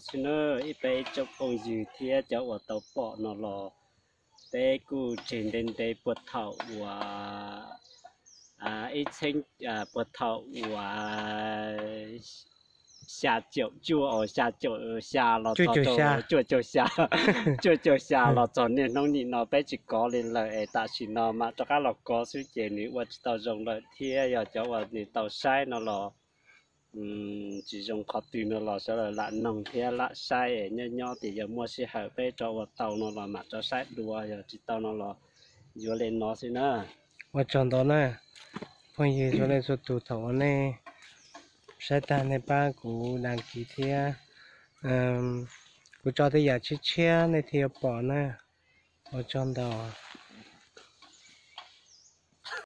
xwb na, ib peb tsoom phooj ywg thiab cov uas tau pom no los peb kuj tseg ntev ntev puag thaum uas ib txheeb, puag thaum uas xya caum cuaj, xya caum xya los txog, cuaj caum xya, cuaj caum xya los txog niaj hnub nim no peb tsis kov li lawm es tam sim no mam rov qab los kov xwb ces nws ua tsis tau zoo lawm thiab yog cov uas nws tau saib no los tsis zoo qhov twg no los sawv daws lam noog thiab lam saib es nyob nyob tias yog muaj sij hawm peb rov ua tau no los mam rov saib dua, yog tsis tau no los yuav li no xwb na. Ua tsaug ntau na, phooj ywg txhua leej txhua tus thaum uas nej saib tag nej pab kuv đăng ký thiab, kuv tso tej yam tshiab tshiab nej thiaj yuav pom na. Ua tsaug ntau.